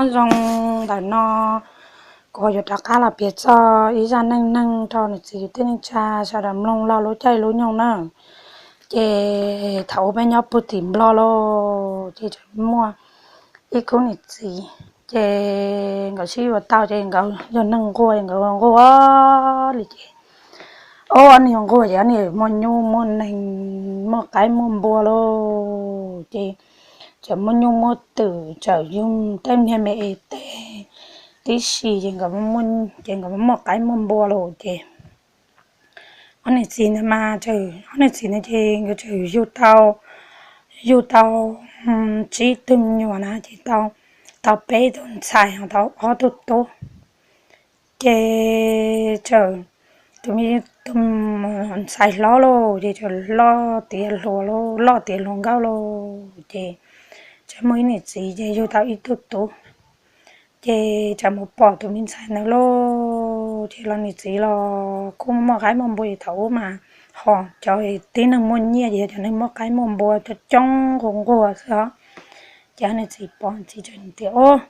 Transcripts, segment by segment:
Nyob zoo ntawm no, kuv ho yuav rov qab los piav txog ib zaj neej neeg rau niam txiv kwv tij neej tsa sawv daws mloog laug lub caij lub nyoog na. Ces thaum ub peb nyob puag tim Nplog lauj, ces tseem muaj ib khub niam txiv, ces nkawd sib yuav tau ces nkawd yog neeg nquag, nkawd nquag li ces ob niag nquag ces ob niag muaj nyuj muaj nees, muaj qaib muaj npua lauj, ces tseem muaj nyuj muaj twm, tseem yug tej niag me es teb tib si, ces nkawd, ces nkawd muaj qaib muaj npua lauj ces ob niam txiv ntawd mas, ob niam txiv ntawd ces nkawd tseem yug tau, yug tau tsib tug me nyuam na, ces tau peb tug ntxhais, tau ob tug tub. Ces tseem, tus me, tus ntxhais hlob lauj, ces tseem loj tiav hluas lauj, loj tiav hluas nkauj lauj, ces tseem muaj ib niam txiv ces yug tau ib tug tub. Ces tseem mus pom tus me ntxhais ntawd lauj, ces los niam txiv los kuj muaj qaib muaj npua, thaum ub mas ho cov tib neeg muaj nyiaj ces yog cov neeg muaj qaib muaj npua coob coob nquag nquag xwb os. Ces niam txiv pom, txiv tseem tias, Ub,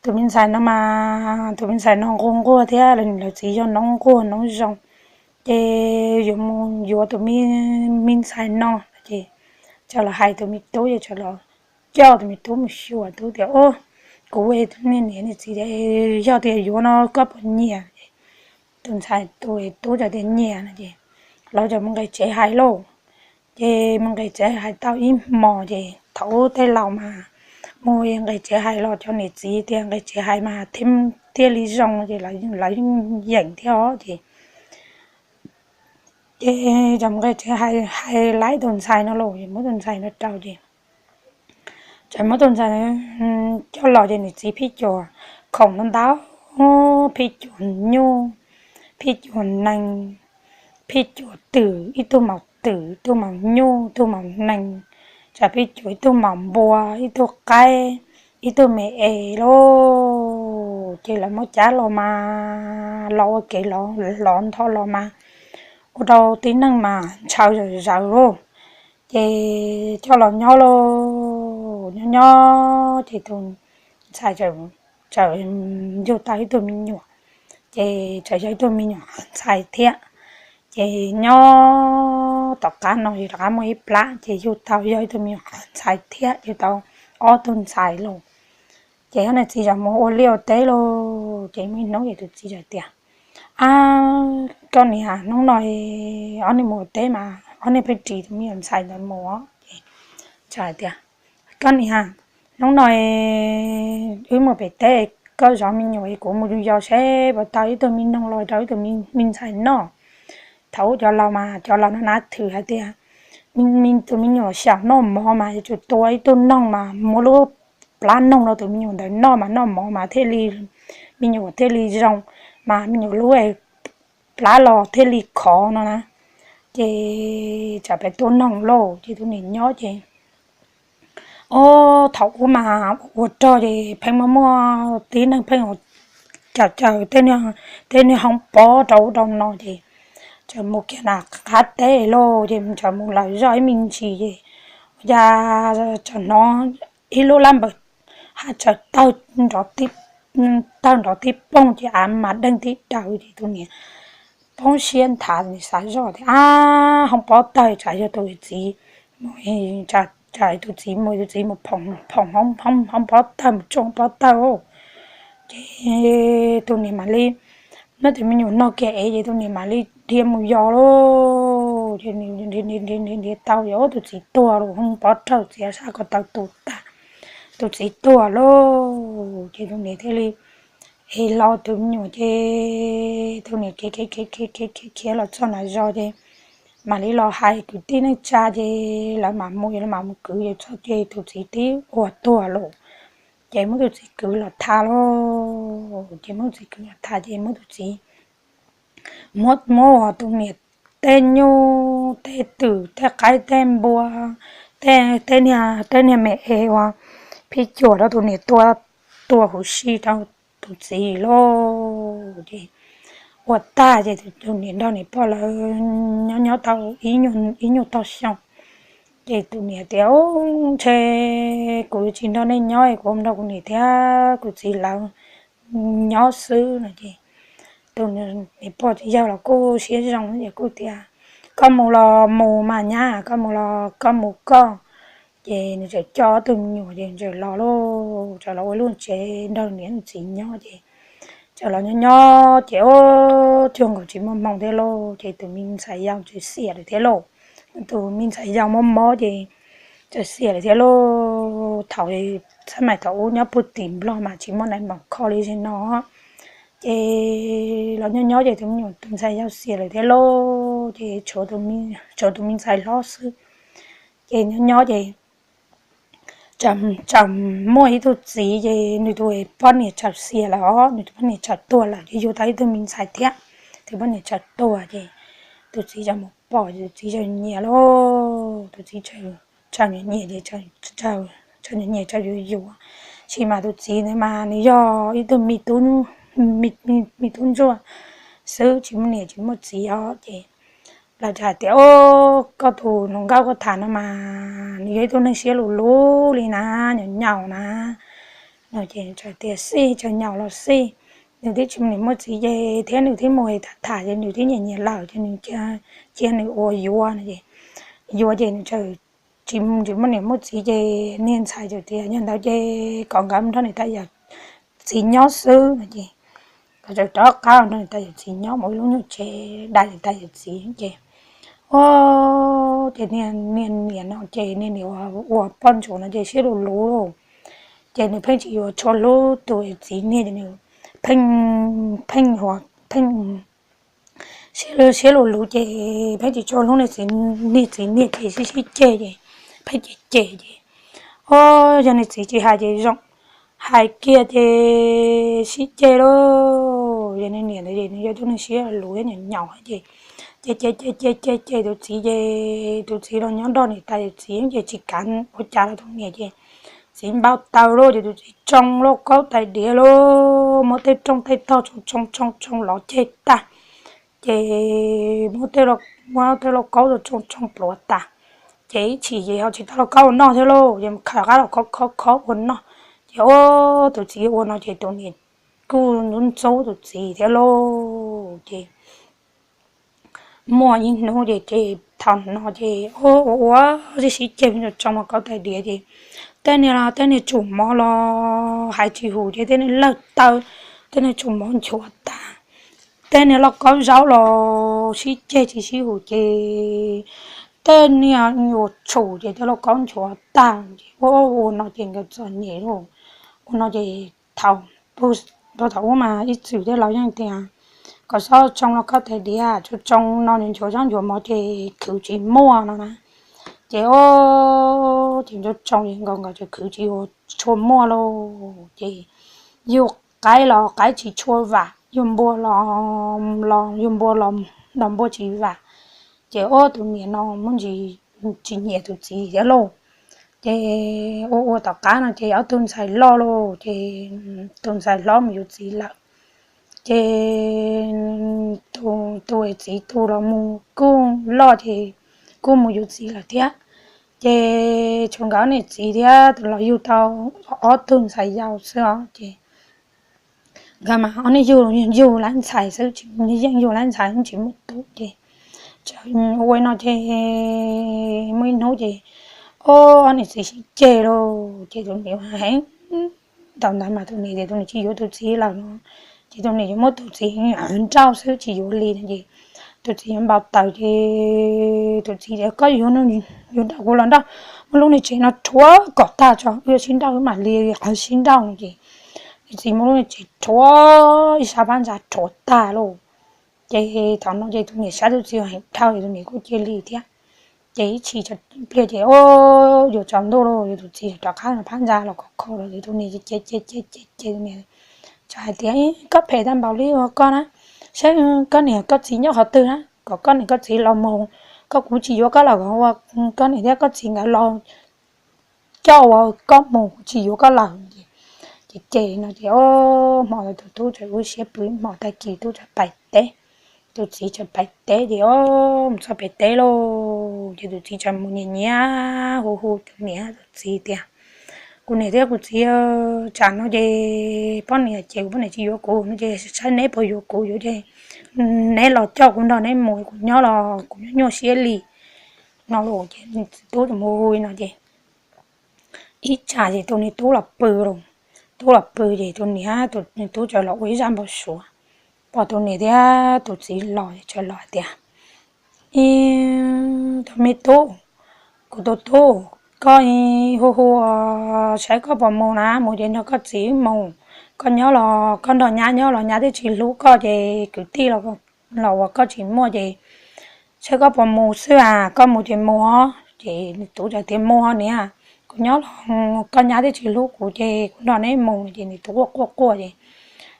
tus me ntxhais no mas, tus me ntxhais no nquag nquag thiab, lawv txiv yog noob nquag noob zoo, ces yuav mus yuav tus me ntxhais no. Ces tseem los hais tus me tub, ces tseem los coj tus me tub mus xyuas, tub tias, Ub, kuv ua niam niam txiv, yog tias yuav no koj puas nyiam? Tus ntxhais, tus tub tseem tias nyiam no ces lawv tseem mus nqis tsev hais lauj. Ces mus nqis tsev hais tau ib hmos, ces thaum ub tej laus mas mus nqis tsev hais los cov niam txiv tias nqis tsev hais mas thiaj li zoo, ces lawv yeej yeem thiab os. Ces ces tseem mus nqis tsev hais, hais laib tus ntxhais no lauj, muab tus ntxhais no rau ces tseem muab tus ntxhais coj los, ces niam txiv phij cuam khoom ntau ntau, phij cuam nyuj, phij cuam nees, phij cuam twm, ib tug maum twm, ib tug maum nyuj, ib tug maum nees, tseem phij cuam ib tug maum npua, ib tug qaib, ib tug me es lauj. Ces lawv muab cab los mas los ua kev lov, lov ntho los mas ua rau tib neeg mas ntshaw zawm zawv lauj. Ces coj los nyob lauj, nyob nyob ces tus ntxhais tseem yug tau ib tug me nyuam, ces tseem yog ib tug me nyuam ntxhais thiab. Ces nyob tom qab no ces rov qab muaj ib plab, ces yug tau yog ib tug me nyuam ntxhais thiab, yug tau ob tug ntxhais lauj. Ces ob niam txiv tseem mus ua liaj ua teb lauj, ces muaj ib hnub ces tus txiv txawm tias, Ab, koj niam, hnub no ob niag mus ua teb mas ob niag pheej ris tus me nyuam ntxhais ntawd mus. Ces txawm hais tias, Koj niam, hnub no wb mus pem teb, koj zov me nyuam, kuv mus yos seb puas tau ib tug me noog los rau ib tug me ntxhais noj. Thaum ub cov laus mas cov laus no na thwm hais tias tus me nyuam xyaum noj mov mas yuav tsum tua ib tug noog mas muab lub plab noog rau tus me nyuam ntawd noj mas noj mov mas thiaj li, me nyuam thiaj li zoo, mas me nyuam lub plab los thiaj li khov no na. Ces txawm peb tua noog lauj, ces tus niam nyob ces, o, thaum ub mas ua rog ces pheej muaj muaj tib neeg pheej caws caws tej niag hoob pob rau ub rau no ces txawm mus kiag nram qab teb lauj, ces txawm mus lawm zoj ib me ntsis ces ua cas txawm hnov ib lub lab npawg haj txawm tawg nrov tib poog ces av mas deeg tib daws ces tus niam poob siab nthav, xav zoj tias, Ab, hoob pob tawg, tsam yog tus txiv, tsam tus txiv mus, tus txiv mus phoom hoob pob tawg, mus tsuj hoob pob tawg. Ces tus niam mam li, neb tus me nyuam nog kiag ev ces tus niam mam li dhia mus yos lauj. Ces nrhiav nrhiav tau ces tus txiv tuag lauj, hoob pob tawg txiav sab ko taw tu tag, tus txiv tuag lauj. Ces tus niam thiaj li ev hlo tus me nyuam ces tus niam khiav khiav khiav khiav khiav los txog nram zos ces mam li los hais kwv tij neej tsa ces lawv mam mus, lawv mam mus kwv ces txog ces tus txiv twb ua tuag lauj. Ces muab tus txiv kwv los tha lauj, ces muab tus txiv kwv los tha ces muab tus txiv, muab, muab tus niam tej nyuj tej twm tej qaib tej npua, tej, tej niag me es uas phij cuam rau tus niam tua, tua huv si rau tus txiv lauj. Ces ua tag ces tus niam nrog niam pog lawv nyob nyob tau ib nyuag tog xyoo, Ces tus niam tias, Ub, ntshe kuv yuav tsis nrog nej nyob, kuv ua nrog kuv niam thiab kuv txiv lawv nyob xwb no. Ces tus niam pog txiv yawg los kuj siab zoo es kuj tias, Koj mus los mus mas nyab, koj mus los koj mus koj. Ces nws txawm coj ob tug me nyuam ces txawm los lauj, txawm los ua lub tsev nrog niam txiv nyob ces txawm los nyob nyob ces ua cuag nkaus tsis muaj hmoo thiab lauj, ces tus me ntxhais yau txawm xiam lawm thiab lauj. Tus me ntxhais yau mob mob ces txawm xiam lawm thiab lauj. Thaum xab mais thaum ub nyob puag tim Nplog mas tsis muaj nais mos kho li no. Ces los nyob nyob ces tus me nyuam tus ntxhais yau xiam lawm thiab lauj, ces tshuav tus me ntxhais hlob xwb. Ces nyob nyob ces txawm muaj ib tug txiv ces nws tus poj niam txawm xiam lawm os, nws tus poj niam txawm tuag lawm, ces yug tau ib tug me ntxhais thiab. Tus poj niam txawm tuag ces tus txiv txawm mus pom ces tus txiv txawm nyiam lauj, tus txiv txawm nyiam nyiam ces txawm nyiam nyiam txawm yuav yuav. Tab sis mas tus txiv ntawd mas nws yog ib tug me tub ntsuag xwb, tsis muaj niam tsis muaj txiv os. Ces lawv txawm hais tias, Ub, koj tus hluas nkauj koj tham no mas nws yog ib tug neeg siab luv luv li na, nyaum nyaum na. No ces txawm tias, Xij, txawm nyaum los xij, nws twb tsis muaj niam muaj txiv ces thiab nws twb mus tham tham ces nws twb nyiam nyiam lawm ces nws cia nws ua yuav no. Ces yuav ces nws txawm tsis tsis muaj niam muaj txiv ces niag ntxhais txawm tias, Yog ntawd ces kom nkawd nrog niam tais yawm txiv nyob xwb no. Ces nkawd txawm rov qab nrog niam tais yawm txiv nyob mus ib lub nyuag tsev dai niam tais yawm txiv ces, o, ces niag niam no ces niag niam ua poj ntsuam no ces siab luv luv lauj. Ces nws pheej tsis yuav tshua hlub tus txiv niag ces nws pheej, pheej ua, pheej siab luv luv ces pheej tsis tshua hlub niag txiv niag ces sib sib ceg ces pheej cem cem ces, o, yog niag txiv tsis hais ces zoo, hais kiag ces sib ceg lauj. Yog niag niam ntawd ces nws yog tus neeg siab luv thiab nyaum nyaum ces, ces cem cem cem cem tus txiv ces tus txiv los nyob nrog niam tais yawm txiv ces tsis kam ua cas rau tus niam ces txiv npau taws lauj ces tus txiv tsoo lauj kaub tais diav lauj, muab tej rooj tej tog tsoo tsoo tsoo tsoo lov ceg tag. Ces muab tej lauj kaub tsoo tsoo pluav tas. Ces ib chim ces ho tsis tau lauj kaub ua noj thiab lauj, ces mus khaws qab los khob khob khob ua noj. Ces ua tus txiv ua no ces tus niam kuj ntxub ntxub tus txiv thiab lauj. Ces muaj ib hnub ces ces thaum no ces ua ua sib sib ceg tsoo lauj kaub tais diav ces tej niag los tej niag tsum mov los hais tsis hum ces tej niag lawg taw, tej niag tsum mov nchuav tag. Tej niag lauj kaub zaub los sib ceg tsis sib hum ces tej niag nyuam tshum ces tej lauj kaub nchuav tag ces ua ua no ces nkawd txom nyem lauj. Ua no ces thaum, thaum ub mas ib txwm tej laus yeej tias kom txhob tsoo lauj kaub tais diav, tsoo tsoo no nchuav zaub nchuav mov ces khwv tsis muaj no na. Ces o, ces nco tsoo nkaus nkaus ces khwv tsis ua tshua muaj lauj. Ces yug qaib los qaib tsis tshua vam, yug npua los, yug npua los npua tsis vam. Ces o, tus niam no muaj ntsis tsis nyiam tus txiv thiab lauj. Ces ua ua tom qab no ces ob tug ntxhais loj lauj, ces tus ntxhais hlob mus yuav txiv lawm. Ces tus txiv tus los mus kuj loj ces kuj mus yuav txiv lawm thiab. Ces tshuav nkawd niam txiv thiab tus los yug tau ob tug ntxhais yau xwb os. Ces nkawd mas ob niag yug, yug laib ntxhais xwb, yeej yug laib ntxhais tsis muaj tub ces ua no ces muaj ib hnub ces o, ob niam txiv sib ceg lauj. Ces tus niam heev, thaum ntawd mas tus niam tias tus niam tsis yuav tus txiv lawm no, ces tus niam yuav muab tus txiv nrauj xwb tsis yuav li no ces tus txiv yuav npau taws ces tus txiv tias, Koj yuav, yuav nrauj kuv los nrauj, muab lub niag tsev no rhuav kom tag tso, wb yuav sib nrauj wb mam li qhov sib nrauj no ces tus txiv muab lub niag tsev rhuav ib sab phab ntsa rhuav tag lauj. Ces thaum no ces tus niam saib tus txiv heev dhau ces tus niam kuj cia li thiab. Ces ib chim pliag ces o, yuav tsaus ntuj lauj, yog tus txiv rov qab phab ntsa los khov kho los ces tus niam ces ces ces ces ces tus niam txawm hais tias, Koj phem tag npaum li ua koj na, saib koj niam koj txiv nyob qhov twg na, kom koj niam koj txiv los mus, koj kuv tsis yuav koj lawm, kom ua koj niam thiab koj txiv nkawd los coj ua koj mus, kuv tsis yuav koj lawm. Ces ces no ces o, hmo ntawd tus tub txawm ua siab pw, hmo tag kis tub txawm pais teb. tus txiv txawm pais teb ces o, mus txog pem teb lauj, ces tus txiv txawm mus nyiav nyiav hu hu tus niam tus txiv tias, kuv niam thiab kuv txiv, tsam no ces poj niam ces kuv poj niam tsis yuav kuv no ces saib neb puas yuav kuv, yuav ces neb los coj kuv nrog neb mus, kuv nyob los kuv nyuaj nyuaj siab li no los ces txiv tub txawm mus hu li no ces ib tsam ces tus niag tub los pw los, tub los pw ces tus niam, tus niag tub txawm los ua ib zaj npau suav, pom tus niam thiab tus txiv los txawm los hais tias, ib, tus me tub, kuv tus tub, koj hu hu saib koj puas mus na, mus ces nrog koj txiv mus, koj nyob los koj nrog nyab nyob los nyab twb tsis hlub koj ces kwv tij los uas koj tsis muaj ces saib koj puas mus xwb as, koj mus ces mus os. Ces niag tub txawm tias mus os niam, kuv nyob los koj nyab twb tsis hlub kuv ces kuv nrog neb mus no ces niag tub quaj quaj quaj ces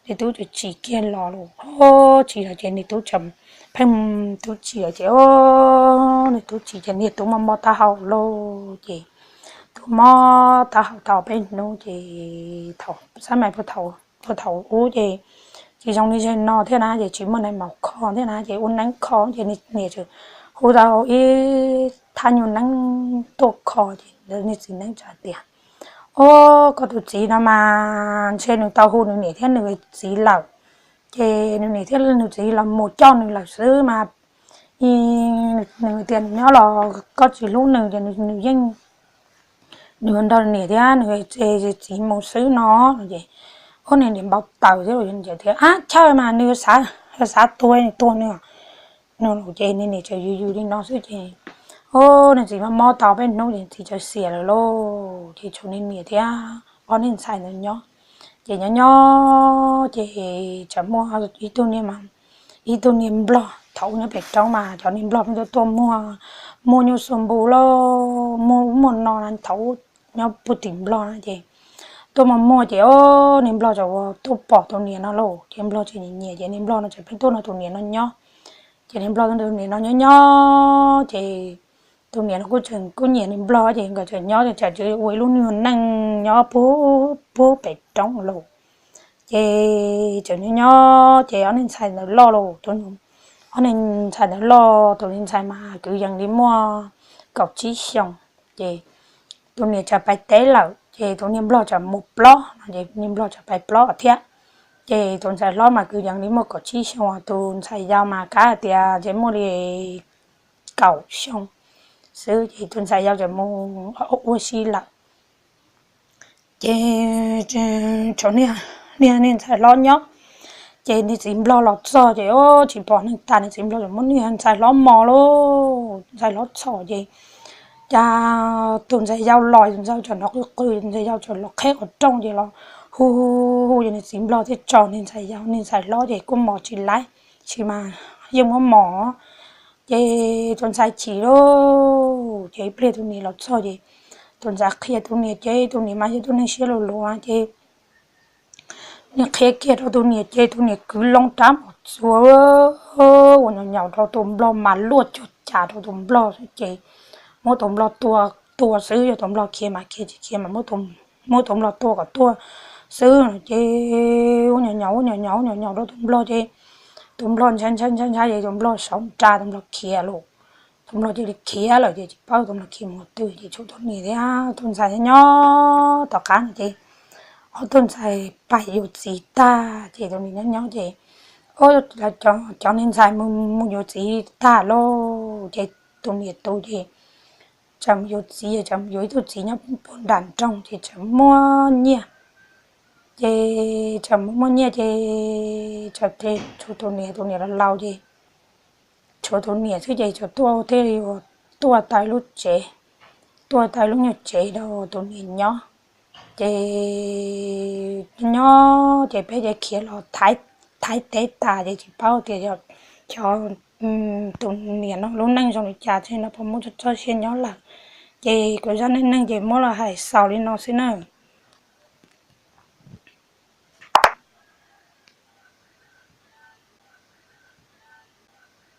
niag tub txawm tsis kiag los lawm, tsis los ces niag tub txawm pheej tub tsis los ces o, niag tub tsis ces niag tub mob mob taub hau lauj ces tub mob taub hau tau peb hnub ces thaum xab mais puag thaum ub ces tsis zoo li zaum no thiab na ces tsis muaj nais maum kho thiab na ces ua neeb kho ces niam txawm hu tau ib thaj nyuag neeb tuaj kho ces niag txiv neeb txawm tias, o, koj tus txiv no mas ntshe nws tau hu nws niam thiab nws txiv lawm, ces nws niam thiab nws txiv los mus coj nws lawm xwb mas, nws tias nws nyob los koj tsis hlub nws ces nws yeej, nws nrog niam thiab nws txiv mus xwb no no ces o, niag niam npau taws thiab tias ab chawj mas nws xav tuag nws tuag nws no ces niag niam txawm yws yws li no xwb ces o, niag txiv mob mob tau peb hnub ces txiv txawm xiam lawm lauj ces tshuav niag niam thiab ob niag ntxhais ntawd nyob. Ces nyob nyob ces txawm muaj ib tug niag, ib tug niag nplog thaum ub nyob pem roob mas cov niag nplog pheej tuaj tuaj muag, muag nyuj xu npu lauj, muag ub muag no na thaum ub nyob puag tim nplog na ces tuaj muag muag ces o, niag nplog txawm tuaj pom tus niam no lauj ces nplog txawm nyiam nyiam ces niag nplog no txawm pheej tuaj nrog tus niam no nyob. Ces niag nplog tus niam no nyob nyob ces tus niam no kuj tseem kuj nyiam niag nplog ces nkawd txawm nyob txawm ua ib lub nyuag neej nyob puag pem roob lauj. Ces txawm nyob nyob ces ob niag ntxhais ntawd loj lauj, ob niag ntxhais ntawd loj, tus niag ntxhais mas kwv yees li muaj kaum tsib xyoos. Ces tus niam txawm pais teb lawm ces tus niag nplog txawm mus plob no ces niag nplog txawm pais plob thiab. Ces tus ntxhais hlob mas kwv yees li muaj kaum tsib xyoo, tus ntxhais yau mas kav hais tias ntshe muaj li kaum xyoo xwb ces tus ntxhais yau txawm mus ua si lawm. Ces tshuav niag, niag ntxhais hlob nyob. Ces niag txiv nplog los txog ces o, tsis pom neeg tas, niag txiv nplog txawm muab niag ntxhais hlob mos lauj, ntxhais hlob txhom ces cas tus ntxhais yau los, tus ntxhais yau txawm hnov qw qw, tus ntxhais yau txawm los qheb qhov rooj ces los hu hu hu ces niag txiv nplog thiaj tso niag ntxhais yau, niag ntxhais hlob ces kuj mos tsis laib, tsis mas yeej muab mos. Ces tus ntxhais chim lauj, ces ib pliag tus niam los txog ces tus ntxhais qhia tus niam ces tus niam mas yog tus neeg siab luv luv ces niag qhia kiag rau tus niam ces tus niam kwv loo rab mos txuas ua nyaum nyaum rau tus nplog mas luaj cuag cas rau tus nplog xwb ces muab tus nplog tua, tua xwb, yog tus nplog khiav mas khiav, tsis khiav mas muab tus nplog tua kom tuag xwb no ces ua nyaum nyaum ua nyaum nyaum ua nyaum nyaum rau tus nplog ces tus nplog ntshai ntshai ntshai ntshai ces tus nplog saum nra, tus nplog khiav lauj. Tus nplog cia li khiav lawm ces tsis paub tus nplog khiav mus qhov twg ces tshuav tus niam thiab tus ntxhais nyob nyob tom qab no ces ob tug ntxhais pais yuav txiv tag ces tus niam nyob nyob ces cov niag ntxhais mus yuav txiv tag lauj ces tus niam tus ces txawm mus yuav txiv, txawm mus yuav ib tug txiv nyob puag nram nroog ces txawm muaj nyiaj. Ces txawm mus muaj nyiaj ces txawm tshuav tus niam, tus niam los laus ces tshuav tus niam xwb ces txawm tuaj thiaj li tuaj tau ib lub tsev, tuaj tau ib lub nyuag tsev rau tus niam nyob. Ces nyob ces peb ces khiav los thaiv teb tas ces tsis paub tias cov, tus niam no lub neej zoo li cas thiab no puas muaj txoj sia nyob lawm. Ces kuv zaj neej neeg ces muab los hais xaus li no xwb na.